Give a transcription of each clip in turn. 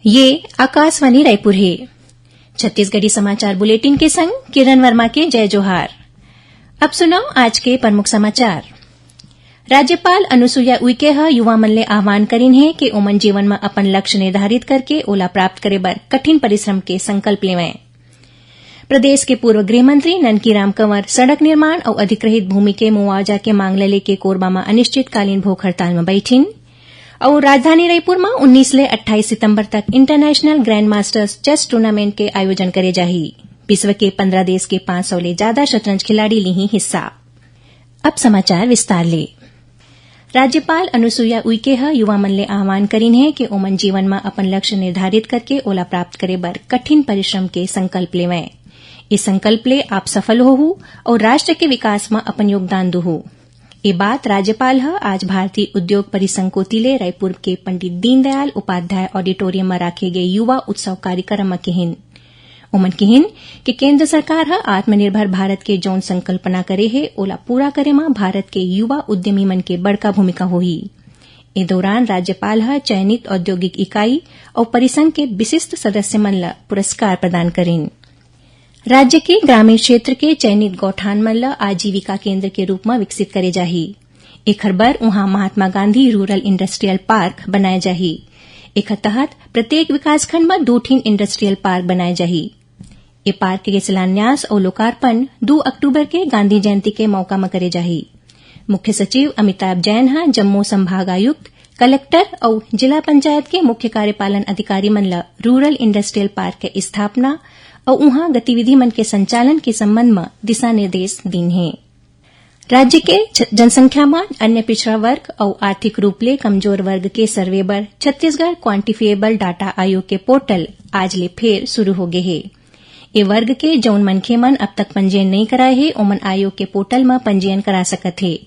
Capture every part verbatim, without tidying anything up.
ये आकाशवाणी रायपुर हे। छत्तीसगढ़ी समाचार बुलेटिन के संग किरण वर्मा के जय जोहार। अब सुनव आज के प्रमुख समाचार। राज्यपाल अनुसुईया उइके ह युवा मन ले आह्वान करिन हे कि ओमन जीवन म अपन लक्ष्य निर्धारित करके ओला प्राप्त करे बर कठिन परिश्रम के संकल्प लेवंय। प्रदेश के पूर्व गृह मंत्री ननकीराम कंवर सड़क निर्माण अउ अधिग्रहित भूमि के मुआवजा के मांग ल लेके कोरबा म अनिश्चितकालीन भूख हड़ताल म बइठिन। अउ राजधानी रईपुर म उन्नीस ले अट्ठाईस सितंबर तक International Grandmasters Chess Tournament के आयोजन करे जाही। विश्व के पंद्रह देश के पाँच सौ ले जादा शतरंज खिलाड़ी लीहीं हिस्सा। अब समाचार विस्तार ले। राज्यपाल अनुसुईया उइके ह युवा मन ले आह्वान करिन हे कि ओमन जीवन म अपन लक्ष्य निर्धारित करके ओला प्राप्त करे बर कठिन परिश्रम के संकल्प लेवंय। ए संकल्प ले आप सफल होहू अउ राष्ट्र के विकास म अपन योगदान दूहू। ए बात राज्यपाल ह आज भारतीय उद्योग परिसंघ कोति ले रायपुर के पंडित दीनदयाल उपाध्याय ऑडिटोरियम म राखे गे युवा उत्सव कार्यक्रम म किहिन। ओमन किहिन कि केंद्र सरकार ह आत्मनिर्भर भारत के जौन संकल्पना करे हे, ओला पूरा करे म भारत के युवा उद्यमी मन के बड़का भूमिका होही। ए दौरान राज्यपाल ह चयनित औद्योगिक इकाई अउ परिसंघ के विशिष्ट सदस्य मन ल पुरस्कार प्रदान करिन। राज्य के ग्रामीण क्षेत्र के चयनित गौठान मन ल आजीविका केंद्र के रूप म विकसित करे जाही। एखर बर उहां Mahatma Gandhi rural industrial park बनाए जाही। एखर तहत प्रत्येक विकासखंड म दू ठिन इंडस्ट्रियल पार्क बनाए जाही। ए पार्क के शिलान्यास अउ लोकार्पण दू अक्टूबर के गांधी जयंती के मौका म करे जाही। मुख्य सचिव अमिताभ जैन ह जम्मो संभाग आयुक्त, कलेक्टर अउ जिला पंचायत के मुख्य कार्यपालन अधिकारी मन ल रूरल इंडस्ट्रियल पार्क के स्थापना अउ उहां गतिविधि मन के संचालन के संबंध म दिशा निर्देश दीन हे। राज्य के छ-, जनसंख्या म अन्य पिछड़ा वर्ग अउ आर्थिक रूप ले कमजोर वर्ग के सर्वे बर छत्तीसगढ़ क्वांटिफिएबल डाटा आयोग के पोर्टल आज ले फेर शुरू हो गे हे। ए वर्ग के जउन मनखे मन अब तक पंजीयन नइ कराए हे, ओमन आयोग के पोर्टल म पंजीयन करा सकत हे।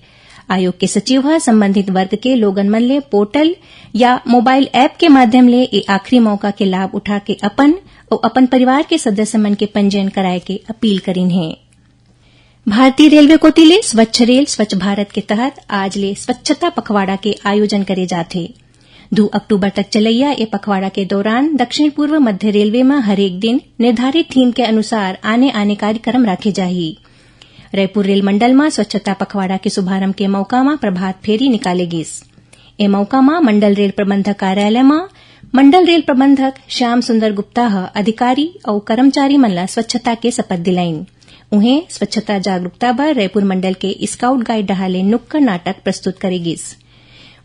आयोग के सचिव ह संबंधित वर्ग के लोगन मन ले पोर्टल या मोबाइल ऐप के माध्यम ले ए आखिरी मौका के लाभ उठा के अपन अउ अपन परिवार के सदस्य मन के पंजीयन कराए के अपील करिन हे। भारतीय रेलवे कोति ले स्वच्छ रेल, स्वच्छ भारत के तहत आज ले स्वच्छता पखवाड़ा के आयोजन करे जात हे। दू अक्टूबर तक चलइया ए पखवाड़ा के दौरान दक्षिण पूर्व मध्य रेलवे म हरेक दिन निर्धारित थीम के अनुसार आने-आने कार्यक्रम राखे जाही। रईपुर रेल मंडल म स्वच्छता पखवाड़ा के शुभारंभ के मौका म प्रभात फेरी निकाले गिस। ए मौका म मंडल रेल प्रबंधक कार्यालय म मंडल रेल प्रबंधक श्याम सुंदर गुप्ता ह अधिकारी अउ कर्मचारी मन ल स्वच्छता के शपथ दिलाइन। उहें, स्वच्छता जागरूकता बर रईपुर मंडल के स्काउट गाइड डहार ले नुक्कड़ नाटक प्रस्तुत करे गिस।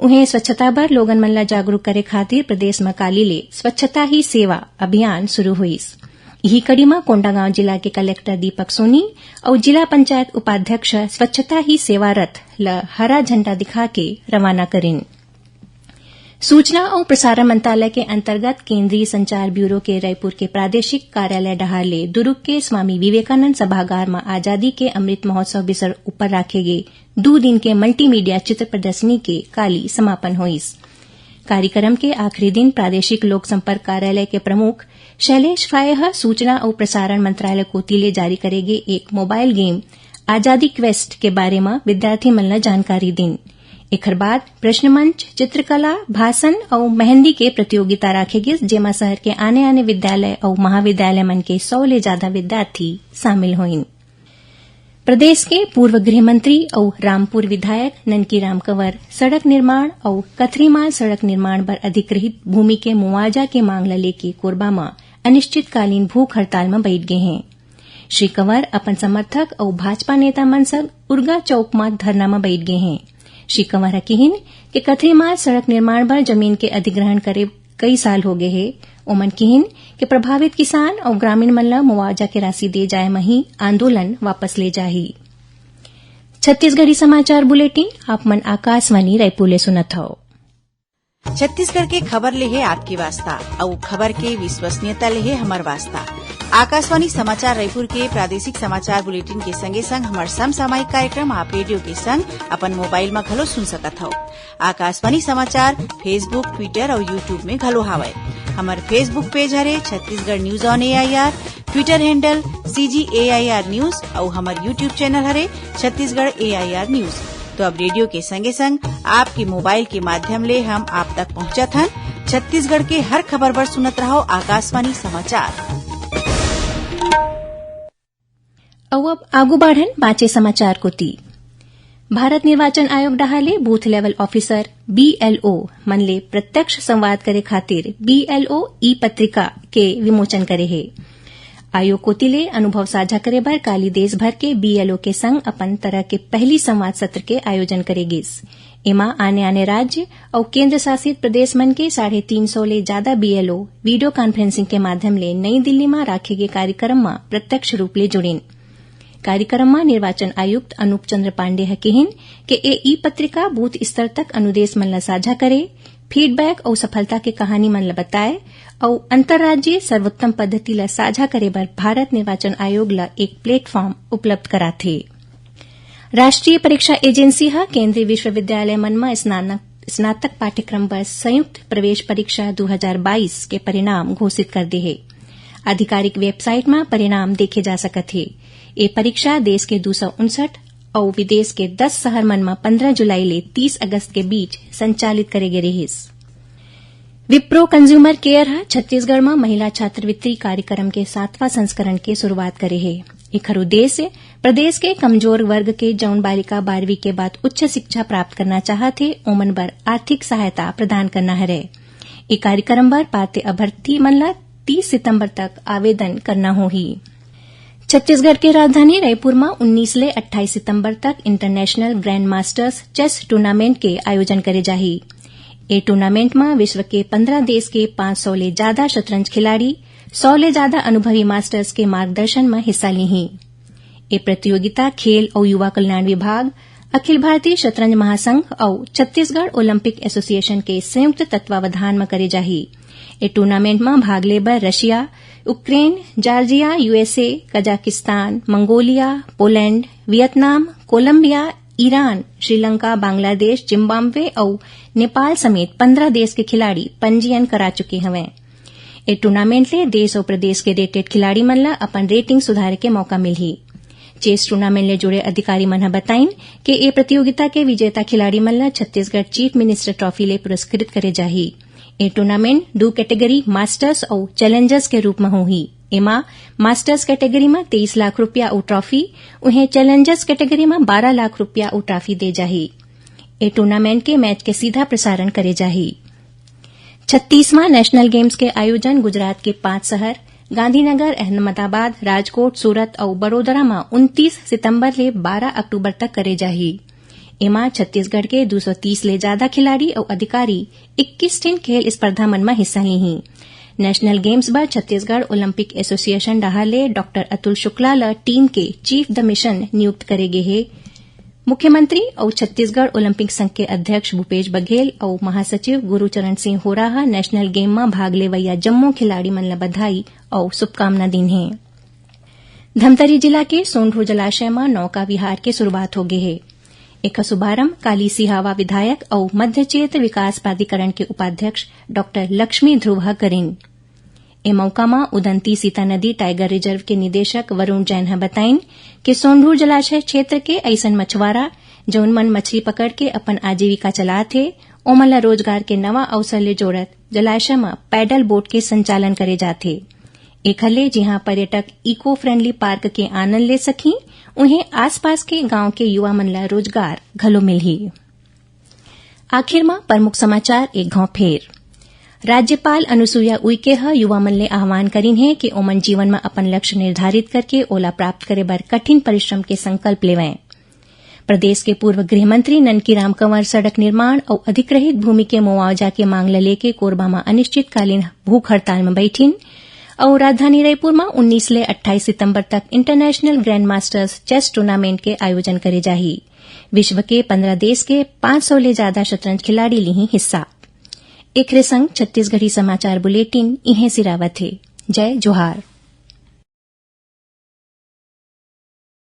उहें, स्वच्छता बर लोगन मन ल जागरूक करे खातिर प्रदेश म काली ले स्वच्छता ही सेवा अभियान शुरू होइस। इही कड़ी म कोंडागांव जिला के कलेक्टर दीपक सोनी अउ जिला पंचायत उपाध्यक्ष स्वच्छता ही सेवा रथ ल हरा झंडा दिखा के रवाना करिन। सूचना अउ प्रसारण मंत्रालय के अंतर्गत केंद्रीय संचार ब्यूरो के रायपुर के प्रादेशिक कार्यालय डहार ले दुर्ग के स्वामी विवेकानंद सभागार म आजादी के अमृत महोत्सव बिसर ऊपर राखे गे दू दिन के मल्टीमीडिया चित्र प्रदर्शनी के काली समापन होइस। कार्यक्रम के आखिरी दिन प्रादेशिक लोक संपर्क कार्यालय के प्रमुख शैलेश फाये ह सूचना अउ प्रसारण मंत्रालय कोति ले जारी करे गे एक मोबाइल गेम आजादी क्वेस्ट के बारे म विद्यार्थी मन ल जानकारी दिन। एखर बाद प्रश्न मंच, चित्रकला, भाषण अउ मेहंदी के प्रतियोगिता राखे गिस, जेमा शहर के आने-आने विद्यालय अउ महाविद्यालय मन के सौ ले जादा विद्यार्थी शामिल होइन। प्रदेश के पूर्व गृह मंत्री अउ रामपुर विधायक ननकी राम कंवर सड़क निर्माण अउ कथरीमाल सड़क निर्माण बर अधिग्रहित भूमि के मुआवजा के मांग ल लेके कोरबा म अनिश्चितकालीन भूख हड़ताल म बइठ गे हें। श्री कंवर अपन समर्थक अउ भाजपा नेता मन संग उरगा चौक म धरना म बइठ गे हें। श्री कंवर ह किहिन कि कथरीमाल सड़क निर्माण बर जमीन के अधिग्रहण करे कई साल हो गे हे। ओमन किहिन कि प्रभावित किसान अउ ग्रामीण मन ल मुआवजा के राशि दे जाय म ही आंदोलन वापस ले जाही। छत्तीसगढ़ी समाचार बुलेटिन आप मन आकाशवाणी रायपुर ले सुनत हव। छत्तीसगढ़ के खबर ले हे आपके वास्ता, अउ खबर के विश्वसनीयता ले हे हमर वास्ता। आकाशवाणी समाचार रायपुर के प्रादेशिक समाचार बुलेटिन के संगे संग हमर समसामयिक कार्यक्रम आप रेडियो के संग अपन मोबाइल म घलो सुन सकत हव। आकाशवाणी समाचार Facebook, Twitter अउ YouTube में घलो हावय। हमर Facebook पेज हरे Chhattisgarh news on AIR, Twitter handle CG AIR news अउ हमर YouTube चैनल हरे छत्तीसगढ़ एआईआर न्यूज। तो अब रेडियो के संगे संग आपके मोबाइल के माध्यम ले हम आप तक पहुंचत हन। छत्तीसगढ़ के हर खबर बर सुनत रहव आकाशवाणी समाचार। अउ अब आगू बाढ़न बाँचे समाचार कोति। भारत निर्वाचन आयोग डहार ले बूथ लेवल ऑफिसर, बीएलओ, मन ले प्रत्यक्ष संवाद करे खातिर बीएलओ ई पत्रिका के विमोचन करे हे। आयोग कोति ले अनुभव साझा करे बर काली देश भर के बीएलओ के संग अपन तरह के पहली संवाद सत्र के आयोजन करे गिस। एमा आने-आने राज्य अउ केंद्र शासित प्रदेश मन के साढ़े तीन सौ ले जादा बीएलओ वीडियो कॉन्फ्रेंसिंग के माध्यम ले नई दिल्ली म राखे गे कार्यक्रम म प्रत्यक्ष रूप ले जुड़िन। कार्यक्रम म निर्वाचन आयुक्त अनूप चंद्र पांडे ह किहिन के ए ई पत्रिका बूथ स्तर तक अनुदेश मन ल साझा करे, फीडबैक अउ सफलता के कहानी मन ल बताए अउ अंतर्राज्यीय सर्वोत्तम पद्धति ल साझा करे बर भारत निर्वाचन आयोग ल एक प्लेटफॉर्म उपलब्ध कराथे। राष्ट्रीय परीक्षा एजेंसी ह केंद्रीय विश्वविद्यालय मन म स्नानक-, स्नातक पाठ्यक्रम बर संयुक्त प्रवेश परीक्षा दू हजार बाईस के परिणाम घोषित कर दे हे। आधिकारिक वेबसाइट म परिणाम देखे जा सकत हे। ए परीक्षा देश के दू सौ उनसठ अउ विदेश के दस शहर मन म पंद्रह जुलाई ले तीस अगस्त के बीच संचालित करे गे रिहिस। विप्रो कंज्यूमर केयर ह छत्तीसगढ़ म महिला छात्रवृत्ति कार्यक्रम के सातवां संस्करण के शुरुआत करे हे। एखर उद्देश्य प्रदेश के कमजोर वर्ग के जउन बालिका बारहवीं के बाद उच्च शिक्षा प्राप्त करना चाहत हे, ओमन बर आर्थिक सहायता प्रदान करना हरय। ए कार्यक्रम बर पात्र अभ्यर्थी मन ल तीस सितंबर तक आवेदन करना होही। छत्तीसगढ़ के राजधानी रायपुर म उन्नीस ले अट्ठाईस सितंबर तक international grand masters chess tournament के आयोजन करे जाही। ए टूर्नामेंट म विश्व के पंद्रह देश के पाँच सौ ले जादा शतरंज खिलाड़ी, सौ ले जादा अनुभवी मास्टर्स के मार्गदर्शन म हिस्सा लीही। ए प्रतियोगिता खेल अउ युवा कल्याण विभाग, अखिल भारतीय शतरंज महासंघ अउ छत्तीसगढ़ ओलंपिक एसोसिएशन के संयुक्त तत्वावधान म करे जाही। ए टूर्नामेंट म भाग ले बर Russia, Ukraine, Georgia, USA, Kazakhstan, Mongolia, Poland, Vietnam, Colombia, Iran, Sri Lanka, Bangladesh, Zimbabwe अउ नेपाल समेत पंद्रह देश के खिलाड़ी पंजीयन करा चुके हवंय। ए टूर्नामेंट ले देश अउ प्रदेश के रेटेड खिलाड़ी मन ल अपन रेटिंग सुधारे के मौका मिलही। चेस टूर्नामेंट ले जुड़े अधिकारी मन ह बताइन के ए प्रतियोगिता के विजेता खिलाड़ी मन ल छत्तीसगढ़ चीफ मिनिस्टर ट्रॉफी ले पुरस्कृत करे जाही। ए टूर्नामेंट दू कैटेगरी, मास्टर्स अउ चैलेंजर्स के रूप म होही। एमा मास्टर्स कैटेगरी म तेईस लाख रुपया अउ ट्रॉफी, उहें चैलेंजर्स कैटेगरी म बारह लाख रुपया अउ ट्रॉफी दे जाही। ए टूर्नामेंट के मैच के सीधा प्रसारण करे जाही। छत्तीसवां नेशनल गेम्स के आयोजन गुजरात के पांच शहर गांधीनगर, अहमदाबाद, राजकोट, सूरत अउ बड़ोदरा म उनतीस सितंबर ले बारह अक्टूबर तक करे जाही। एमा छत्तीसगढ़ के दू सौ तीस ले जादा खिलाड़ी अउ अधिकारी इक्कीस ठिन खेल स्पर्धा मन म हिस्सा लीही। नेशनल गेम्स बर छत्तीसगढ़ ओलंपिक एसोसिएशन डहार ले डॉक्टर अतुल शुक्ला ल टीम के चीफ द मिशन नियुक्त करे गे हे। मुख्यमंत्री अउ छत्तीसगढ़ ओलंपिक संघ के अध्यक्ष भूपेश बघेल अउ महासचिव गुरुचरण सिंह होरा ह नेशनल गेम म भाग लेवइया जम्मो खिलाड़ी मन ल बधाई अउ शुभकामना दीन हे। धमतरी जिला के सोंढूर जलाशय म नौका विहार के शुरुआत हो गे हे। एकर शुभारंभ काली सिहावा विधायक अउ मध्य क्षेत्र विकास प्राधिकरण के उपाध्यक्ष डॉक्टर लक्ष्मी ध्रुव ह करिन। ए मौका म उदंती सीता नदी टाइगर रिजर्व के निदेशक वरुण जैन ह बताइन कि सोंढूर जलाशय क्षेत्र के अइसन मछुआरा, जउन मन मछली पकड़ के अपन आजीविका चलात हे, ओमन ल रोजगार के नवा अवसर ले जोड़त जलाशय म पैडल बोट के संचालन करे जाथे। एखर ले जिहां पर्यटक इको फ्रेंडली पार्क के आनंद ले सकही, उहें आसपास के गांव के युवा मन ल रोजगार घलो मिलही। आखिर म प्रमुख समाचार एक घांव फेर। राज्यपाल अनुसुईया उइके ह युवा मन ले आह्वान करिन हे कि ओमन जीवन म अपन लक्ष्य निर्धारित करके ओला प्राप्त करे बर कठिन परिश्रम के संकल्प लेवंय। प्रदेश के पूर्व गृह मंत्री ननकी राम कंवर सड़क निर्माण अउ अधिग्रहित भूमि के मुआवजा के मांग ल लेके कोरबा म अनिश्चितकालीन भूख हड़ताल म बइठिन अउ राजधानी रायपुर म उन्नीस ले अट्ठाईस सितंबर तक international grand masters chess tournament के आयोजन करे जाही। विश्व के पंद्रह देश के पाँच सौ ले जादा शतरंज खिलाड़ी लीही हिस्सा। एखरे संग छत्तीसगढ़ी समाचार बुलेटिन इहें सिरावत हे। जय जोहार।